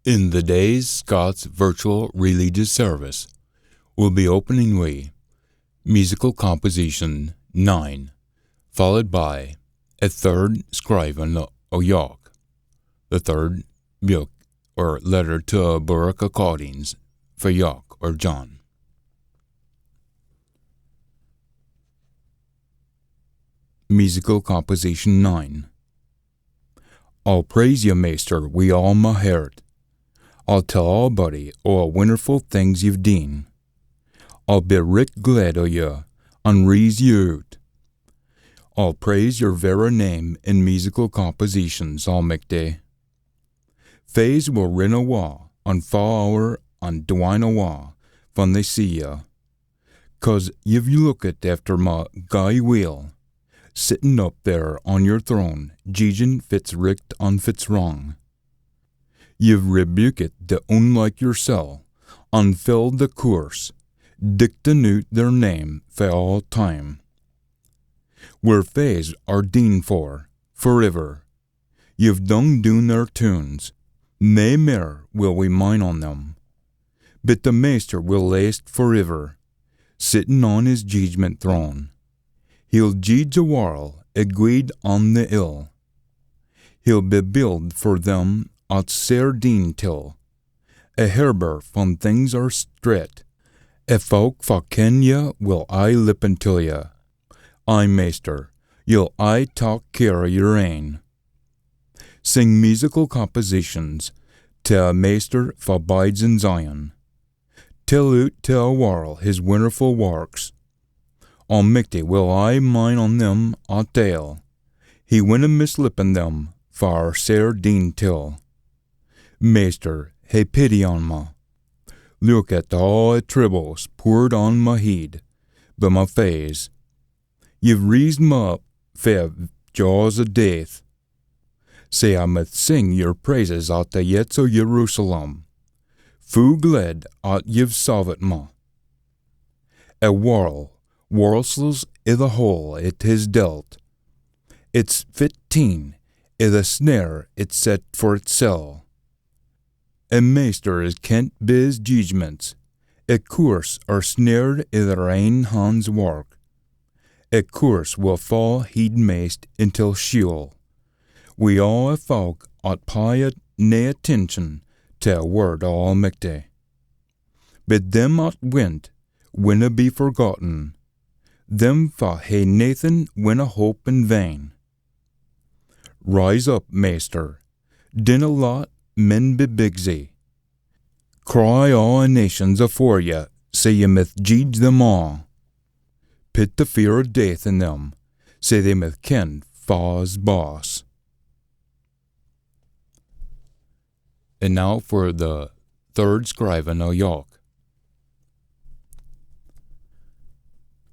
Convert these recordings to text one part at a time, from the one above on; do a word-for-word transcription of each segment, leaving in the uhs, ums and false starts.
In the day's Scots virtual religious service will be opening wi musical composition nine, followed by a third scriven o York, the third book or letter to Bourke accordings for York or John. Musical composition nine. I'll praise you, Maister, wi all my heart. I'll tell a'body o a winnerful things you've deen. I'll be richt glad o you, an reese you oot. I'll praise your verra name in musical compositions, Almichty. Faes will rin awa, an fa ower, an dwine awa, fan they see you. 'Cause you've lookit efter my gey weel, sittin up there on your throne, jeedgin fit's richt an fit's wrang. You've rebukit the unlike yoursel, an felled the coorse, dichtin oot their name fae all time. Wir faes are deen for, foriver. You've dung doon their toons, nae mair will we mind on them. But the Maister will laist foriver, sittin on his jeedgment throne. He'll jeedge a warl, a gweed an the ill. He'll be build for them at's sair deen till, a herbour fan things are strait, a fowk fa ken ye will aye lippen till ye. Aye, Maister, ye'll aye tak care o your ain. Sing musical compositions to a Maister fa bides in Zion. Tell oot to a warl his winnerful warks. Almichty will aye mind on them at ale. He winna mislippen them fa are sair deen till. Maister, hae pity on ma. Look at aa the tribbles poored on ma heid, but ma faes. Ye've reesed ma up fae jaws o death, sae I mith sing your praises at the yetts o Jerusalem. Foo glad at ye've savit ma. A warl warsels i the hole it his dealt. It's fit teen i the snare it's set for itsel. A Maister is kent bi's jeedgments. A coorse are snared i their ain hands' wark. A coorse will fa heid maist intil Sheol. Wi aa a fowk at pey nae attention to a word o Almichty. But them at wint winna be forgotten. Them fa hae naething winna hope in vain. Rise up, Maister. Dinna lat men be bigsy. Cry aa nations afore ye, sae ye mith jeedge them aa. Pit the fear o death in them, sae they mith ken fa's boss. And now for the third scriven o York.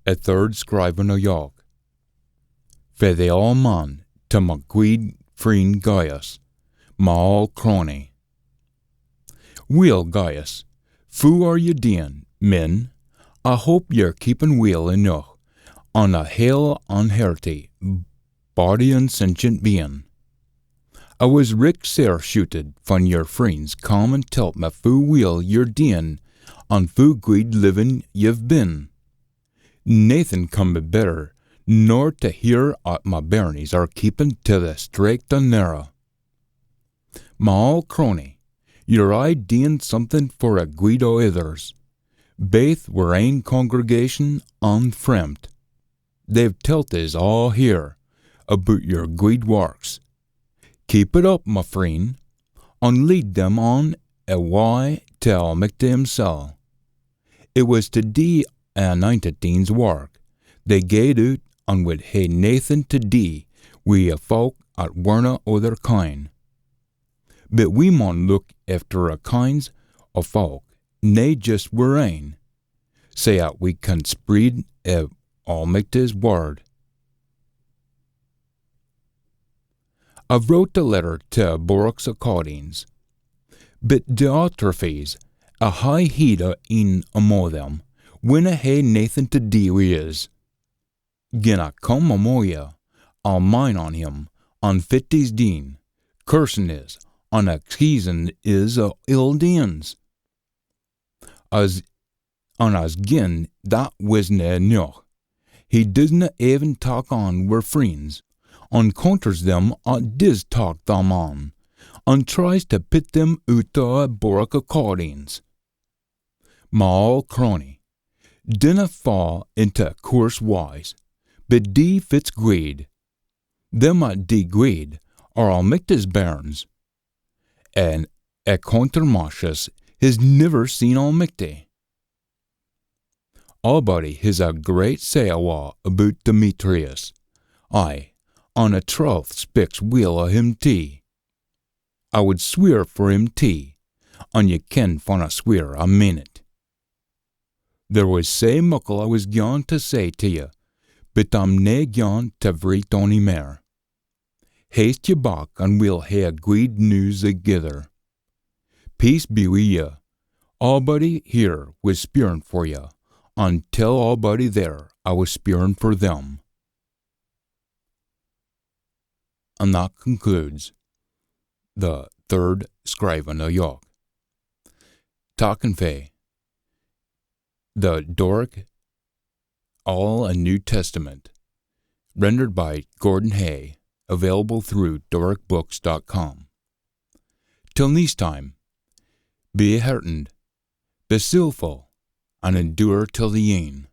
A third scriven o York. Fae the aul man to ma gweed freen Gaius, ma aul crony. Weel, Gaius, foo are ye deein, min? I hope ye're keepin weel eneuch, an a hale an hearty, body an sentient bein. I wis richt sair shuitit fan yer freens cam an telt me foo weel ye're deein an foo gweed livin ye've been. Naething can be better nor to hear at ma bairnies are keepin to the straicht an narra. Ma aul crony, ye're aye deein something for a gweed o ithers, baith wir ain congregation an fremt. They've telt us aa here aboot yer gweed warks. Keep it up, ma freen, an lead them on a wye till Almichty himsel. It wis to dee a Anointed Een's wark they gaed oot an wid hae naething to dee wi a fowk at werena o their kine. But we maun look efter a kines o fowk, nae jist wir ain, sae at we can spreid a Almichty's word. I've wrote a letter to Borwick's accordins, but Diotrephes, a high heid o een amo them, winna hae naething to dee wi us. Gin I come amo ye, I'll mind on him, an fit he's deen, cursin is, an accusin is o ill deeins. As, an as gin that wisna eneuch, he disna even tak on wir freens, an counters them at dis tak them on, an tries tae pit them oot o a borrach o cordings. Ma aul crony, dinna fa intae coorse wyes, but dee fit's gweed. Them at dee gweed are Almichty's bairns. An a contermashious his niver seen Almichty. Aabody his a great say awa aboot Demetrius. Ay, an a troth spiks weel o him tee. I wad sweer for him tee, an ye ken fan I sweer I mean it. There wis sae muckle I wis gyan tae say tae ye, but I'm nae gyan tae vreet ony mair. Haste ye back an we'll hae a gweed news thegither. Peace be wi ye. Aabody here wis speirin for ye, an tell aabody there I wis speirin for them. And that concludes the third scrievin o Jock. Taken fae the Doric Aul and New Testament, rendered by Gordon Hay, available through doric books dot com. Till neist time, be heartened, be skilful, and endure till the end.